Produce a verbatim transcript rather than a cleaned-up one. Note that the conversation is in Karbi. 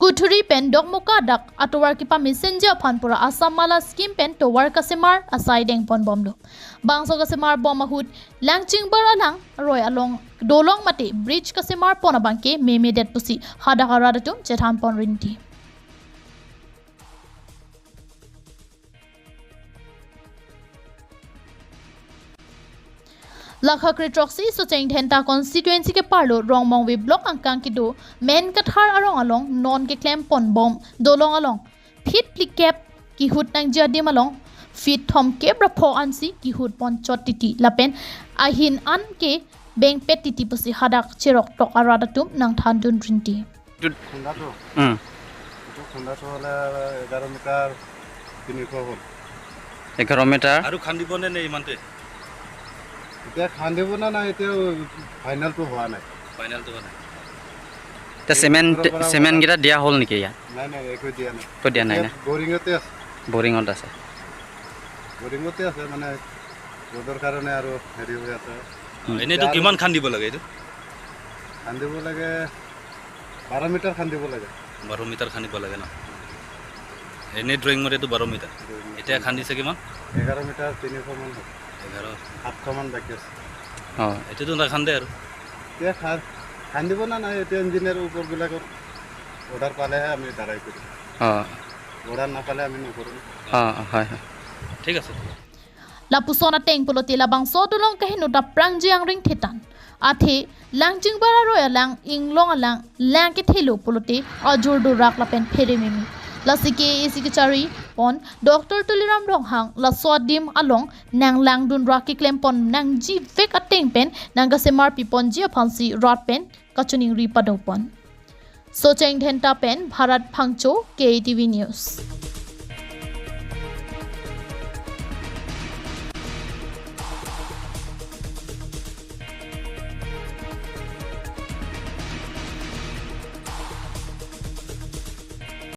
Kuthuri pen Dokmoka adak atovar kepamesenji aphan pura Assam Mala scheme pen tovar kasemar asai dengponbomlo. Bangso kasemarbom ahut Langchingbar alang aroi along dolong mate bridge kasemarpon abangke memedet pusi hadak arat atum chethanpon rinti. Lakha kre throksi Socheng Dhenta constituency keparlo Rongmongve block angkang kedo Menkathar arong along non keklemponbom dolong along feet phlikep kehut nangji adim along feet thomkep ra pho ansi kehutpon chot titi lapen ahin an ke bengpet titi pusi hadak cheroktok arat atum nangthandun rinti. খুন্দাটো? উম। এইটো খুন্দাটো হ'লে এঘাৰ মিটাৰ তিনিশ হ'ল। এঘাৰ মিটাৰ। আৰু খান্দিবনে নে ইমানটোৱে? এতিয়া খান্দিব নে নাই, এতিয়াও ফাইনেলটো হোৱা নাই। ফাইনেলটো হোৱা নাই। এতিয়া চিমেণ্ট, ওপৰৰ পৰা চিমেণ্ট কেইটা দিয়া হ'ল নেকি ইয়াত? নাই, নাই, একো দিয়া নাই। একো দিয়া নাই এতিয়া না? বৰিঙতে আছে। বৰিঙত আছে। বৰিঙতে আছে, মানে ৰ'দৰ কাৰণে আৰু হেৰি হৈ আছে। উম। এনেইতো এতিয়া কিমান খান্দিব লাগে এইটো? খান্দিব লাগে বাৰ মিটাৰ খান্দিব লাগে। বাৰ মিটাৰ খান্দিব লাগে ন? এনেই ড্ৰয়িং মতেতো বাৰ মিটাৰ। ড্ৰয়িং মতে। এতিয়া খান্দিছে কিমান? এঘাৰ মিটাৰ তিনিশ মান হ'ব। এঘাৰ। সাতশ মান বাকী আছে। অ। এইটোতো নাখান্দে আৰু। এতিয়া খা-, খান্দিব না নাই, এতিয়া ইঞ্জিনিয়াৰ ওপৰবিলাকৰ অৰ্ডাৰ পালেহে আমি ঢালাই কৰিম। অ। অৰ্ডাৰ নাপালে আমি নকৰোঁ। অ, অ, হয়, হয়। ঠিক আছে। Lapuson ateng pulote labangso dolong kaheno ta prangji angring thetan. Athe Langchingbar aroi alang inglong alang lang kethelo pulote ajur durak lapen pheremimi. Lasi K A A C kecharipon Doctor Tuliram Ronghang laso adim along nanglangdun ra keklempon nangjivek ateng pen nangkasemarpiponji aphansi rat pen kachiningri padopon. Socheng Dhenta pen Bharat Phangcho, K A T V News.